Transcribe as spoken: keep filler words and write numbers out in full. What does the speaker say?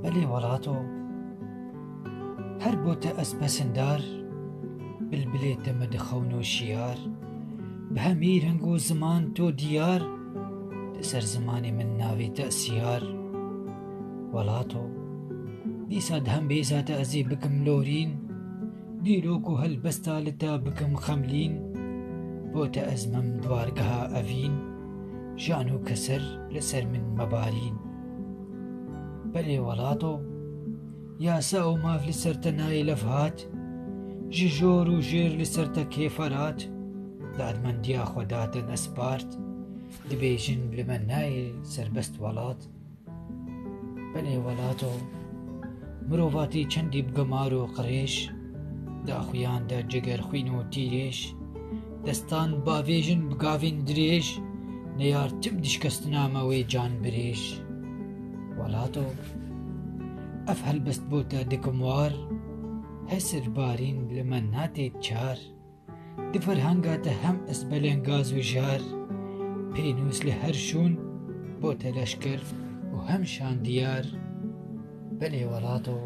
Belê welato, her bo te ez pesindar, bilbilê te me dixewno şiyar, bi hemî reng û ziman to diyar, li ser zimanê min navê te siyar. Welato, dîsa di hembêza te ez ê bikim lorîn, dîrok û helbesta li te bikim xemlîn, bo te ez mem di wargeha evîn, jan û keser li ser min mebarîn. Belê welato, yasa û maf li ser te nayê levhat, ji jor û jêr li ser te kêferat, dadmendiya xwe datin espart, dibêjin li me nayê serbest welat. Belê welato, mirovatî çendî bi gemar û qirêj, daxuyan de ciger xwîn û tîrêj, destan bavêjin bi gavên dirêj, neyar tim dişkestina me wê can birêj. Welato, ev helbest bo te dikim war, hesir barîn li me natê çar. Di ferhenga te hem ez belengaz û jar, pênûs li her şûn, bo te leşker û hem şandiyar. Belê welato,